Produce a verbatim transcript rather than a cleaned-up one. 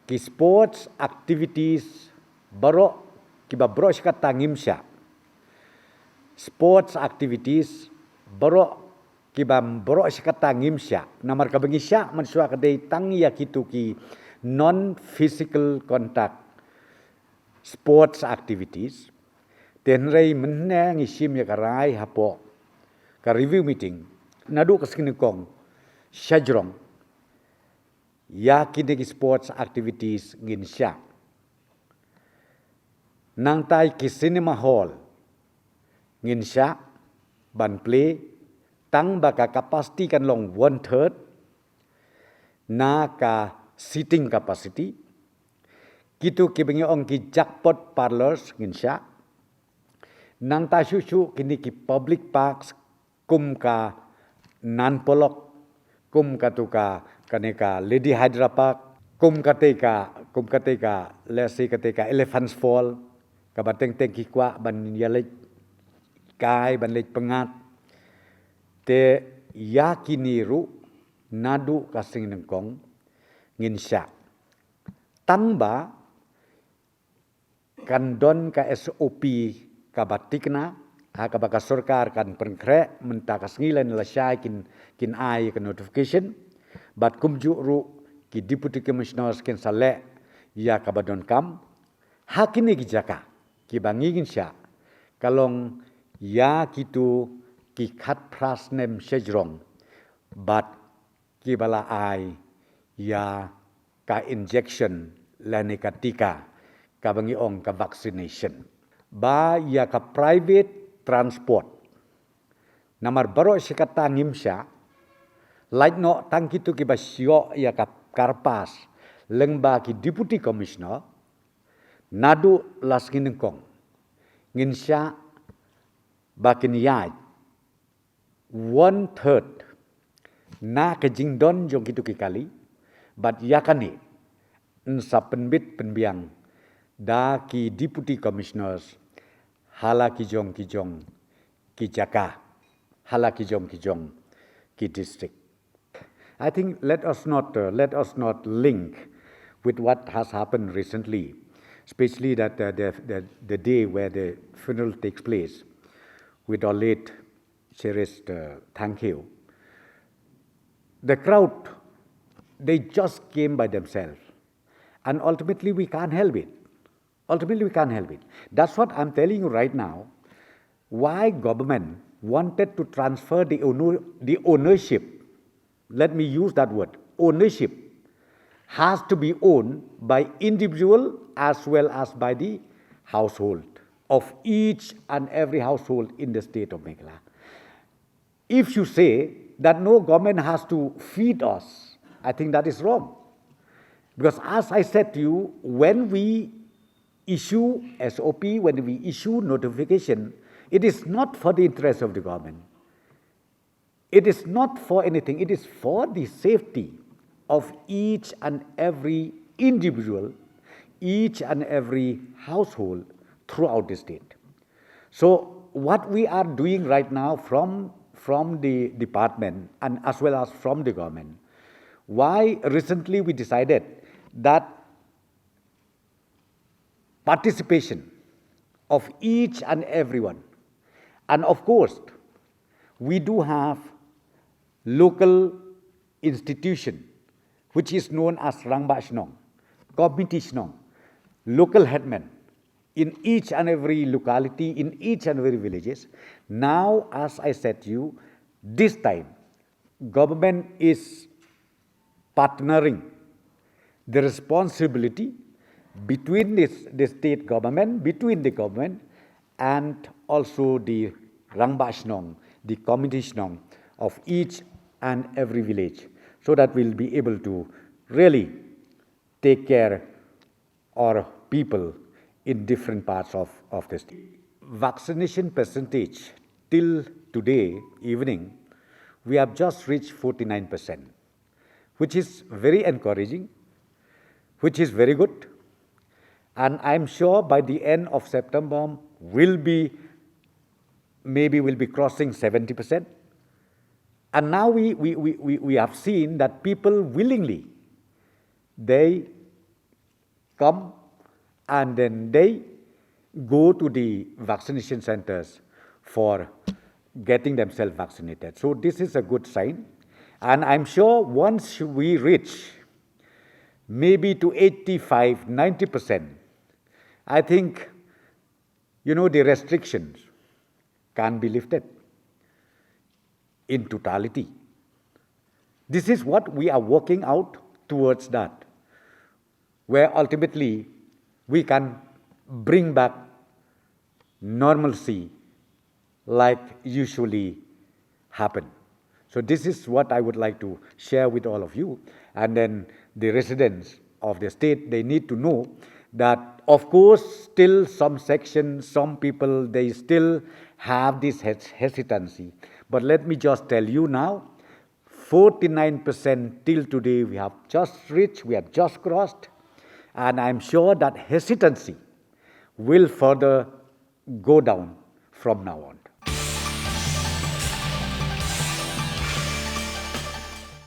Ki sports activities baroh kiba baroh shi katta ngim shah. Sports activities baroh kiba baroh shi katta ngim shah. Namar kaba ngi shah mynshuwa ka dei tang ïa kitu ki non physical contact sports activities. Te hynrei mynne ngi shim ïa ka rai hapoh ka review meeting naduh ka sngi nyngkong shajrong ïa kine ki sports activities ngin shah. Nangta ki cinema hall ngin shah ban plie tang ba ka capacity kan long one third na ka seating capacity. Kitu kiba ngi ong ki jackpot parlors ngin shah. Nangta shuh shuh kine ki public parks kum ka Nan Polok, kum katu ka, kane ka Lady Hydra Park, kum kata ka, kum kata ka, let's say kata ka Elephant's Fall, kaba teng teng ki kwah ban ïaleit kai, ban leit pyngngad. Te ïa kine ruh naduh ka sngi nyngkong ngin shah. Tang ba kan don ka S O P kaba thikna, ha kaba ka sorkar kan pynkhreh, mynta ka sngi lane lashai kin, kin ai ka notification, bad kumjuh ruh ki deputy commissioners kin sa leh ïa kaba donkam. Ha kine ki jaka kiba ngi ngin shah ka long ïa kitu ki khatphra snem shajrong bad kiba la ai ïa ka injection lane ka tika kaba ngi ong ka vaccination. Ba ïa ka private transport, namar baroh shi katta ngim shah, lait noh tang kitu kiba shu ïoh ïa ka car pass lyngba ki deputy commissioner, naduh la sngi nyngkong ngin shah ba kin ïaid one third na ka jingdon jong kitu ki kali, bad ïa kane yn sa pynbit pynbiang da ki deputy commissioners ha la ki jong ki jong ki jaka, ha la ki jong ki jong ki district. I think let us not, uh, let us not link with what has happened recently, especially that, uh, the, the, the day where the funeral takes place with our late cherished, uh, Thangkhiew. The crowd, they just came by themselves. And ultimately, we can't help it. Ultimately, we can't help it. That's what I'm telling you right now. Why government wanted to transfer the owner-, the ownership, let me use that word, ownership, has to be owned by individual as well as by the household of each and every household in the state of Meghalaya. If you say that no government has to feed us, I think that is wrong. Because as I said to you, when we issue S O P, when we issue notification, it is not for the interest of the government. It is not for anything. It is for the safety of each and every individual, each and every household throughout the state. So what we are doing right now from, from the department and as well as from the government, why recently we decided that participation of each and everyone. And of course, we do have local institution, which is known as Rangbah Shnong, Committee Shnong, local headman in each and every locality, in each and every villages. Now, as I said to you, this time, government is partnering the responsibility between this, the state government, between the government and also the Rangbah Shnong, the Committee Shnong of each and every village, so that we'll be able to really take care our people in different parts of, of the state. Vaccination percentage till today evening, we have just reached forty-nine percent, which is very encouraging, which is very good. And I'm sure by the end of September, we'll be, maybe we'll be crossing seventy percent. And now we, we, we, we, we have seen that people willingly, they come and then they go to the vaccination centers for getting themselves vaccinated. So this is a good sign. And I'm sure once we reach maybe to eighty-five, ninety percent, I think, you know, the restrictions can be lifted in totality. This is what we are working out towards that, where ultimately we can bring back normalcy like usually happen. So this is what I would like to share with all of you. And then the residents of the state, they need to know that, of course, still some sections, some people, they still have this hes- hesitancy. But let me just tell you now, forty-nine percent till today we have just reached, we have just crossed. And I'm sure that hesitancy will further go down from now on.